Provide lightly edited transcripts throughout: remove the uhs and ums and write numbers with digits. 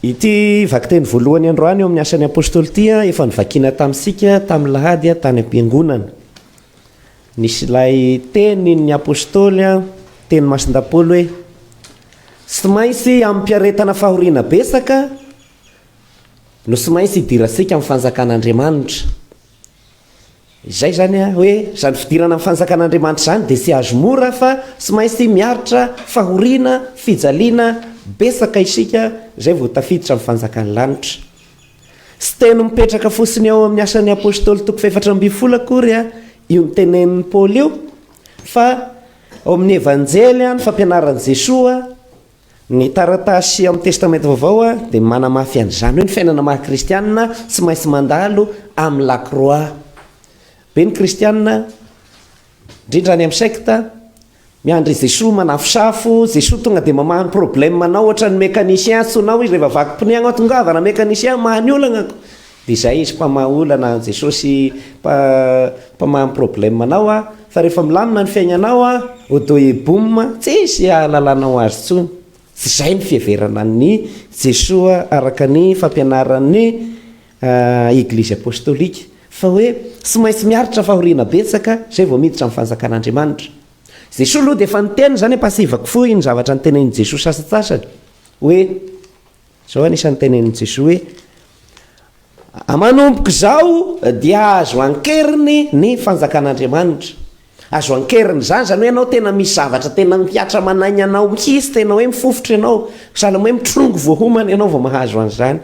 Ity vakiteny voalohany androany eo amin'ny Asan'ny Apostoly ity efa novakiana tamintsika tamin'ny lahady tany am-piangonana. Nisy ilay tenin'ny Apostoly, teny masin-dApoly hoe, Tsy maintsy amim-piaretana fahoriana betsaka no tsy maintsy hidirantsika amin'ny fanjakan'Andriamanitra. Izay izany hoe izany fidirana amin'ny fanjakan'Andriamanitra izany dia tsy azo mora fa tsy maintsy miaritra fahoriana, fijaliana betsaka isika izay vao tafiditra amin'ny fanjakan'ny lanitra. Tsy teny mipetraka fotsiny ao amin'ny Asan'ny Apostoly toko fahefatra ambinifolo akory io notenenin'i Paoly io fa ao amin'ny Evanjely, ny fampianaran'i Jesoa, Ny taratasy ao amin'ny Testamenta Vaovao dia manamafy an'izany hoe ny fiainana maha kristianina tsy maintsy mandalo amin'ny lakroa. Be ny kristianina, indrindra any amin'ny sekta, miandry Jesoa manafosafo, Jesoa tonga dia mamaha ny problème anao ohatran'ny mécanicien, antsoinao izy rehefa vaky pneu anao, tongavana mécanicien hamaha ny olagnako. Dia izay izy mpamaha olana, Jesosy mpamaha ny problème anao a, fa rehefa milamina ny fiaignanao a, odoeboum, tsisy ahalalanao azy tsony. Tsy izay ny fiheverana an'i Jesoa araka ny fampianaran'ny Eglizy Apostolika, fa hoe tsy maintsy miaritra fahoriana betsaka izay vao miditra amin'ny fanjakan'Andriamanitra. Jesoa aloha dia efa niteny izany, ampahatsahivako fohy ny zavatra notenenin'i Jesoa sasantsasany, hoe. Izao anisan'ny tenenin'i Jesoa hoe, Manomboka izao dia azo ankeriny ny fanjakan'Andriamanitra. Azo ankeriny izany, izany hoe ianao tena misy zavatra tena mihatra manaigna anao mihitsy, tena hoe mifofotra ianao, sahala amin'ny hoe mitrongy voahomana ianao vao mahazo an'izany.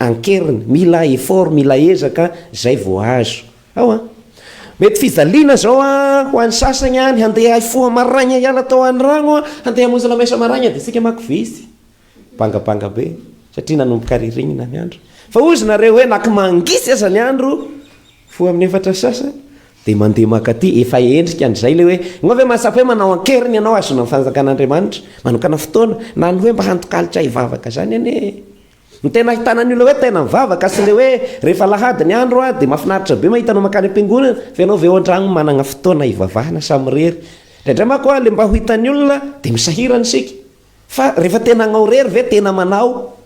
Ankeriny, mila effort, mila ezaka izay vao azo. Ao an! Mety fijaliana zao an, ho an'ny sasany an, ny handeha hifoha maraigna hiala tao an-dragno an, handeha hamonjy lamesa maraigna dia tsika manko visy. Bangabanga be satria nanomboka ririnina ny andro. Fa hozy nareo hoe naky mangisy aza ny andro, foha amin'ny 4:30 dia mandeha mankaty, efa endrika an'izay ilay hoe, moa ve mahatsapa hoe manao an-keriny ianao hahazoana ny fanjakan'Andriamanitra? Manokana fotoana, na ny hoe mba handokalitra hivavaka izany anie e. Ny tena ahitana ny olona hoe tena mivavaka sy ilay hoe rehefa alahady ny andro dia mahafinaritra be mahita anao mankany am-piangonana, fa ianao ve ao an-tragno manana fotoana hivavahana samirery? Indraindray manko ilay mba ho hitan'ny olona dia misahirana isika. Fa rehefa tena agnao rery ve tena manao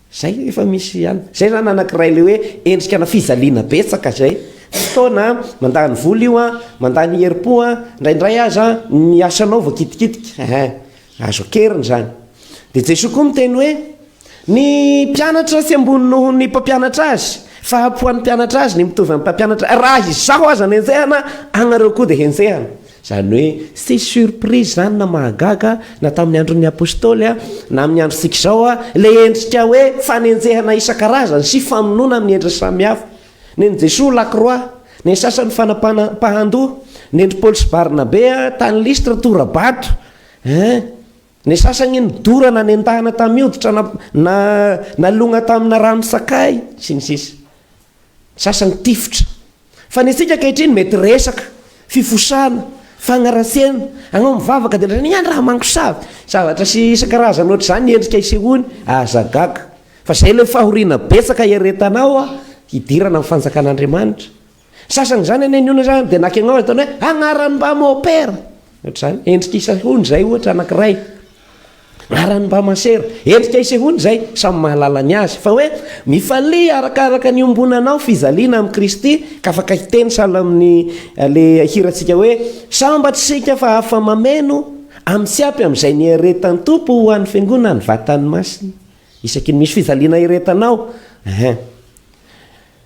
zay efa misy ihany zay zany anakiray le hoe endrika na fijaliana betsaka zay fotoana mandany vola io an mandany herim-po an indraindray aza ny asanao voakitikitika ehe azo akeriny zany de Jesoa koa miteny hoe Ny mpianatra tsy ambony noho ny mpampianatra azy, fa ampy ho an'ny mpianatra azy ny mitovy amin'ny mpampianatra. Raha izaho aza nenjehana, anareo koa dia henjehana. Izany hoe tsy surprise izany na mahagaga na tamin'ny andron'ny Apostoly na amin'ny androntsika izao ilay endrika hoe fanenjehana isan-karazany sy famonoana amin'ny endriny samihafa. Nen'i Jesoa lakroa, nen'ny sasany fanapahan-doha, nendry Paoly sy Barnabe tany Lystre tora-bato. Hein. Ny sasany nodorana nendahana tamin'ny hoditra na na nalogna tamina rano sakay sy ny sisa. Ny sasany tifitra. Fa ny antsika ankehitriny mety resaka, fifosana, fagnaratsiana, agnao mivavaka dia lazaina ihany raha mangosavy. Zavatra sy isan-karazany ohatr'izany ny endrika isehoany, aza gaga. Fa izay ilay fahoriana betsaka iaretanao hidirana amin'ny fanjakan'Andriamanitra. Sasany izany anie ny olona zany dia naka ianao ataony hoe agnarany mba mopera ohatr'izany, endrika isehoany izay ohatra anankiray, agnarany mba masera, endrika isehoany izay, samy mahalala ny azy fa hoe mifalia arakaraka ny iombonanao fijaliana amin'i Kristy ka afaka hiteny sahala amin'ny le hirantsika hoe sambatra isika fa afa-mameno amin'ny tsy ampy amin'izay niaretan'ny Tompo ho an'ny fiangonana ny vatany masina isaky ny misy fijaliana iretanao, ehe.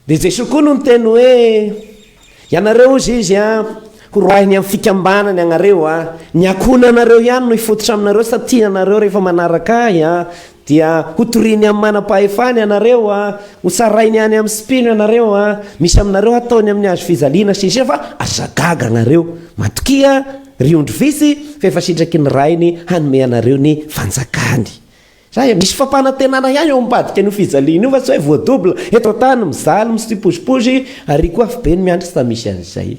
Dia Jesoa koa no niteny hoe, Ianareo hozy izy an, horoahiny amin'ny fikambanany agnareo an, ny ankohonanareo ihany no hifototra aminareo sa tianareo rehefa manaraka ahy an, dia hotoriany amin'ny manam-pahefana ianareo an, hotsarainy any amin'ny sy mpino ianareo an, misy aminareo hataony amin'ny hazo fijaliana sy ny sisa fa aza gaga agnareo, matokia ry ondry vitsy fa efa sitraky ny Rainy hanome anareo ny fanjakany. Zay e, misy fampanantenana ihany ao ambadika an'io fijaliana io fa tsy hoe voadouble, eto an-tany mijaly mitsipozipozy ary koa afobe ny miandry tsy mba misy an'izay.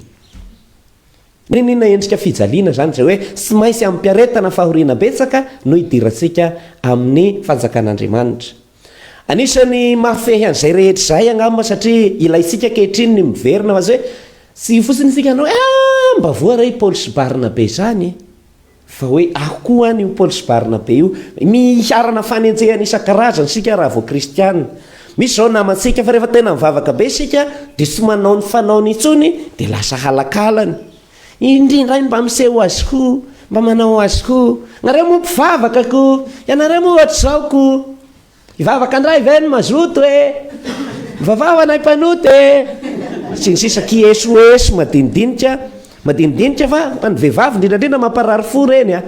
N'inon'inona endrika fijaliana izany izay hoe tsy maintsy amim-piaretana fahoriana betsaka no hidirantsika amin'ny fanjakan'Andriamanitra. Anisan'ny mahafehy an'izay rehetra izay angamba satria ilaintsika ankehitriny ny miverina fa tsy hoe tsy fotsiny isika hanao hoe ah mba voa re i Paoly sy Barnabe izany e! Fa hoe aho koa an io Paoly sy Barnabe io. Miharana fanenjehana isan-karazany isika raha vao kristiana. Misy izao namantsika fa rehefa tena mivavaka be isika dia tsy manao ny fanaony intsony dia lasa halakalany. Indrindray mba miseho azy koa, mba manao azy koa. Nareo moa mpivavaka ko, ianareo moa ohatr'izao ko. Hivavaka ndray ve ny mazoto e! Mivavaha ho anay mpanota e! Sy ny sisa Kiesoeso madinidinika, madinidinika fa fa ny vehivavy indrindra indrindra mamparary fo ireny a!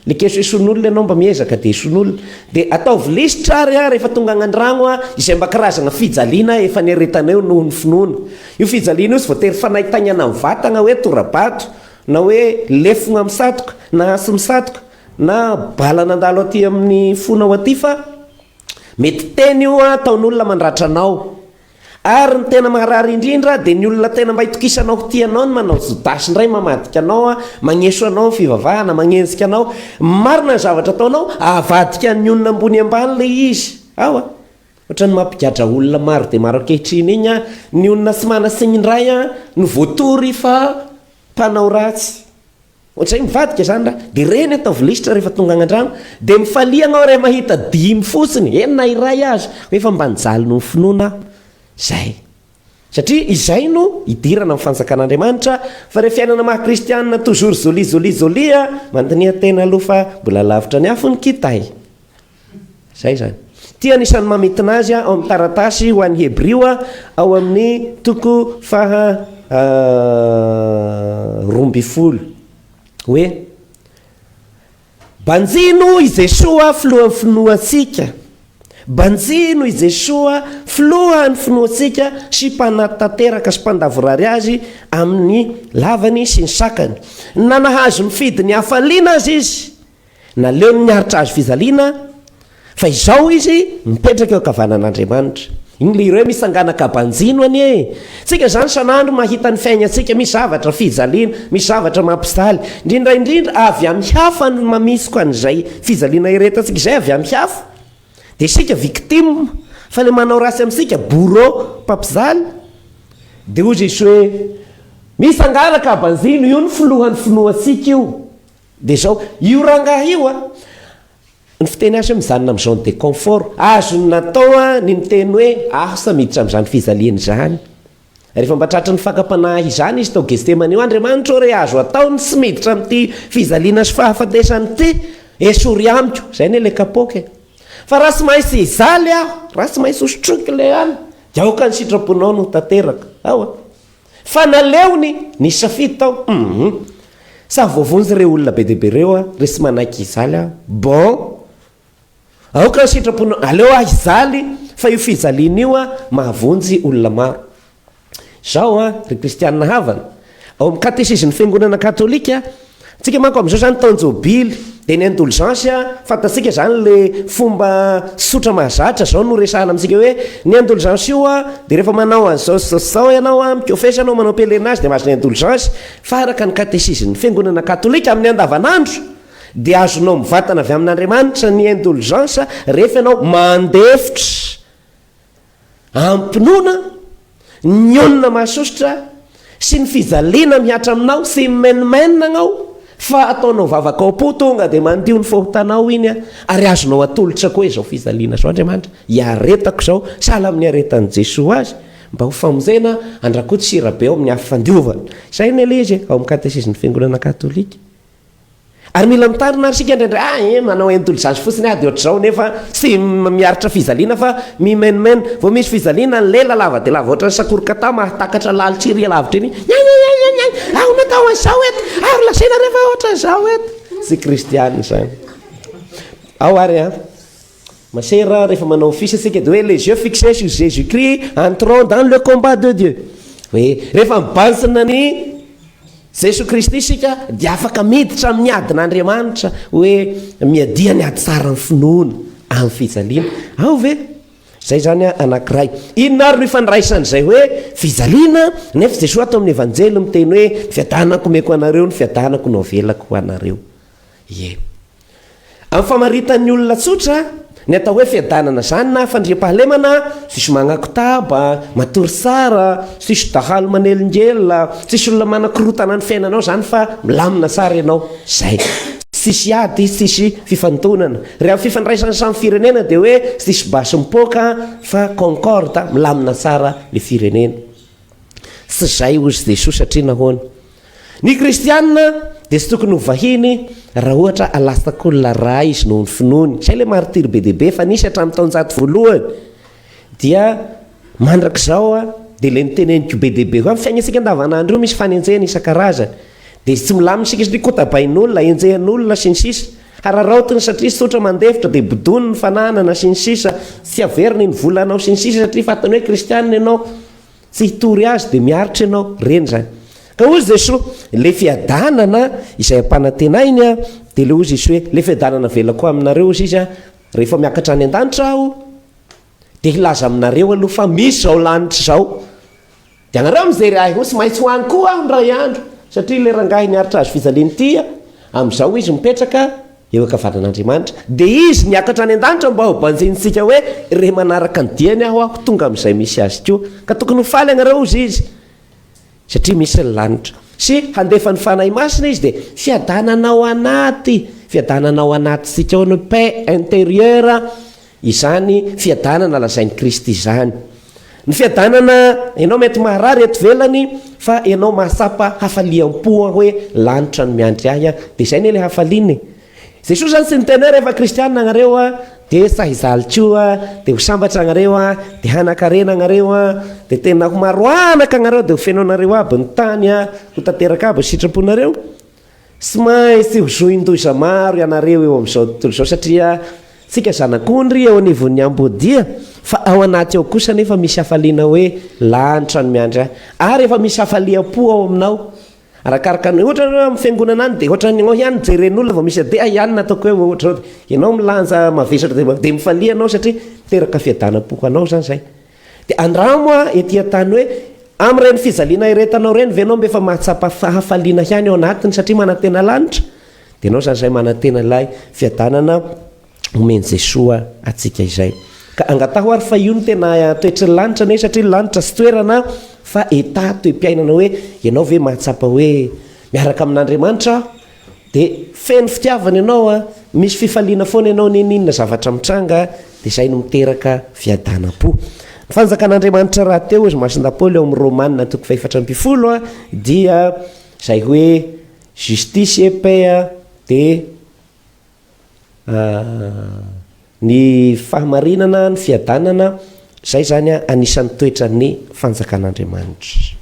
Le kiesoeson'olona ianao mba miezaka dia esoin'olona. Dia ataovy lisitra ary a rehefa tonga agny andragno a izay mba karazagna fijaliana efa niaretanao noho ny finoana. Io fijaliana io tsy voatery fanaintainana amin'ny vatagna hoe tora-bato na hoe lefogna misatoka na antsy misatoka Na bala nandalo aty amin'ny fonao aty fa mety teny io ataon'olona mandratra anao. Ary ny tena maharary indrindra dia ny olona tena mba itokisanao ho tia anao no manao jodasy indray mamadika anao, magneso anao amin'ny fivavahana, magnenjika anao. Marina ny zavatra ataonao, avadika ny olona ambony ambany ilay izy. Ao a! Ohatran'ny mampigadra olona maro dia maro ankehitriny iny an, ny olona tsy manasiny indray an no voatory fa mpanao ratsy. Ohatr'izay mivadika zany raha de reny ataovy lisitra rehefa tonga agny andragno de mifalia agnao raha mahita dimy fotsiny eny na iray aza hoe efa mba nijaly noho ny finoana aho zay satria izay no hidirana amin'ny fanjakan'Andriamanitra fa re fiainana maha kristianina toujours jolie jolie jolie a mandiniha tena aloha fa mbola lavitra ny afo ny kitay. Izay izany. Ity anisan'ny mamintina azy ao amin'ny taratasy ho an'ny Hebrio ao amin'ny toko faha 12 hoe, Banjino i Jesoa filohan'ny finoantsika, banjino i Jesoa filohan'ny finoantsika sy mpanatanteraka sy mpandavorary azy amin'ny lavany sy ny sakany. Na nahazo nifidy ny hafaliana aza izy, Naleony niaritra hazo fijaliana, fa izao izy mipetraka eo ankavanan'Andriamanitra. Iny le hira hoe mitsangana ka banjino anie e! Tsika zany isan'andro mahita ny fiaignantsika misy zavatra fijaliana, misy zavatra mampijaly. Indrindra indrindra avy amin'ny hafa no mamisoka an'izay fijaliana iretantsika izay avy amin'ny hafa. Dia isika victime, fa le manao ratsy amintsika bourreau, mpampijaly. Dia hoy Jesoa hoe, mitsangana ka banjino, io ny filohan'ny finoantsika io. Dia izao, io rangahy io an, ny fiteny azy hoe mijanona amin'ny zone de confort, azony natao an ny niteny hoe asa miditra amin'izany fijaliana izany. Rehefa mba tratry ny fakam-panahy izany izy tao Getsemane io, Andriamanitra ô re azo atao ny tsy miditra amin'ity fijaliana sy fahafatesana ity, esory amiko. Izay anie ilay kapoaka e. Fa raha tsy maintsy hijaly aho, raha tsy maintsy hosotroiko ilay alina, dia aoka ny sitraponao no ho tanteraka. Ao an. Fa naleony nisafidy tao humm sa voavonjy reo olona be dia be reo a re tsy manaiky hijaly aho bon aoka ny sitraponao aleo aho hijaly fa io fijaliana io a mahavonjy olona maro zao a ry kristianina havana ao amin'ny katesizin'ny fiangonana katolika Tsika manko amin'izao zany taon-jobily dia ny indulgence fantatsika zany le fomba tsotra mahazatra zao no resahana amintsika hoe ny indulgence io dia rehefa manao an'izao sy izao sy izao ianao mikofesy ianao manao pèlerinage dia mahazo ny indulgence fa araka ny katesizin'ny fiangonana katolika amin'ny andavanandro dia azonao mivantana avy amin'Andriamanitra ny indulgence rehefa ianao mandefitra Am-pinoana, ny olona mahasosotra sy ny fijaliana mihatra aminao tsy mimenomenona agnao fa ataonao vavaka ao am-po tonga dia mandio ny fahotanao iny ary azonao atolotra koa izao fijaliana izao Andriamanitra iaretako izao sahala amin'ny iaretan'i Jesoa azy mba ho famonjena an-dRakoto sy Rabe ao amin'ny afo fandiovana. Izay anie ilay izy e, ao amin'ny katesizin'ny Fiangonana Katolika. Ary mila mitandrina ary isika indraindray, ah eh, manao indulgence fotsiny aho dia ohatr'izao nefa tsy miaritra fijaliana fa mimenomen, vao misy fijaliana ny lela lava dia lava ohatran'ny sakorokata mahatakatra lalitra ery alavitra ery, niainiainiainiainy, aho natao an'izao eto, ary lazainareo fa ohatran'izao eto. Tsy kristiana izany. Ao ary an. Masera, rehefa manao office isika dia hoe les yeux fixés sur Jésus Christ, entrons dans le combat de Dieu. Hoe rehefa mibanjina ny Jesoa Kristy isika dia afaka miditra amin'ny adin'Andriamanitra hoe miadia ny ady tsara amin'ny finoana, amin'ny fijaliana. Ao ve? Izay izany anankiray. Inona ary no ifandraisan'izay hoe fijaliana nefa Jesoa ato amin'ny Evanjely miteny hoe ny fiadanako omeko anareo, ny fiadanako no avelako ho anareo. Ie. Amin'ny famaritan'ny olona tsotra, ny atao hoe fiadanana izany na fandriampahalemana, tsisy magnakotaba, matory tsara, tsisy dahalo manelingelina, tsisy olona manakorotana ny fiainanao izany fa milamina tsara ianao. Izay. Tsisy ady, tsisy fifandonana. Ry amin'ny fifandraisan'ny samy firenena dia hoe tsisy basy mipoaka fa concorde, milamina tsara le firenena. Tsy izay hozy Jesoa satria nahoana? Ny kristiana dia tsy tokony ho vahiny raha ohatra alastak'olona ra izy noho ny finoany. Izay ilay martiry be dia be efa nisy hatramin'ny taonjato voalohany. Dia mandrak'izao dia ilay noteneniko be dia be hoe amin'ny fiainantsika andavanandro io misy fanenjehana isan-karazany. Dia tsy milamina isika satria kotabain'olona, enjehin'olona sy ny sisa. Hararaotiny satria tsotra mandefitra dia bodoiny ny fananana sy ny sisa. Tsy averina iny volanao sy ny sisa satria fantany hoe kristianina ianao. Tsy hitory azy dia miaritra ianao, reny izany. Ka hozy Jesoa, ilay fiadanana izay ampanantenainy an, dia ilay hozy Jesoa hoe, ilay fiadanana avelako aminareo hozy izy an, rehefa miakatra any an-danitra aho, dia hilaza aminareo aloha fa misy izao lanitra izao. Dia anareo mijery ahy ho tsy maintsy ho any koa aho indray andro, satria ilay rangahy niaritra hazo fijaliana ity an, amin'izao izy mipetraka Eo ankavanan'Andriamanitra. Dia Izy niakatra any an-danitra mba ho banjinintsika hoe, Re manaraka ny diany aho aho tonga amin'izay misy azy koa. Ka tokony ho faly ianareo, hozy Izy, satria misy ny lanitra. Sy handefa ny Fanahy Masina Izy, dia fiadanana ao anaty, fiadanana ao anatintsika ao ny paix intérieure, Izany fiadanana lazain'i Kristy izany. Ny fiadanana, ianao mety maharary eto ivelany, fa ianao mahatsapa hafaliam-po hoe lanitra no miandry ahy an, dia izay anie ilay hafaliana e. Jesoa izany tsy niteny hoe rehefa kristianina agnareo an, dia tsy hijaly koa, dia ho sambatra agnareo an, dia hanan-karena agnareo an, dia tena ho maro anaka agnareo, dia ho feno anareo aby ny tany an, ho tanteraka aby ny sitraponareo. Tsy maintsy ho zohin-doza maro ianareo eo amin'izao tontolo izao satria tsika zanak'ondry eo anivon'ny ambodia fa ao anaty ao kosa anefa misy hafaliana hoe lanitra no miandry ahy ary efa misy hafaliam-po ao aminao arakaraka ny ohatra hoe amin'ny fiangonana any dia ohatran'ny ao ihany jeren'olona vao misy adeha ihany nataoko hoe ohatra zao dia ianao milanja mavesatra dia dia mifalia ianao satria miteraka fiadanam-po ho anao izany izay Dia andramo aho ety an-tany hoe amin'ireny fijaliana iretanao ireny ve ianao mba efa mahatsapa fahafaliana ihany ao anatiny satria manantena lanitra? Dia ianao izany izay manantena ilay fiadanana omen'i Jesoa antsika izay. Ka angataho ary fa io no tena toetry ny lanitra anie satria ny lanitra tsy toerana fa état, toe-piainana hoe ianao ve mahatsapa hoe miaraka amin'Andriamanitra aho? Dia feno fitiavana ianao an, misy fifaliana foana ianao n'inon'inona zavatra mitranga, dia izay no miteraka fiadanam-po. Ny fanjakan'Andriamanitra rahateo, hozy Masindahy Paoly ao amin'ny Romana toko fahefatra ambinifolo an, dia izay hoe justice et paix an, dia ny fahamarinana, ny fiadanana, izay izany an anisan'ny toetran'ny fanjakan'Andriamanitra.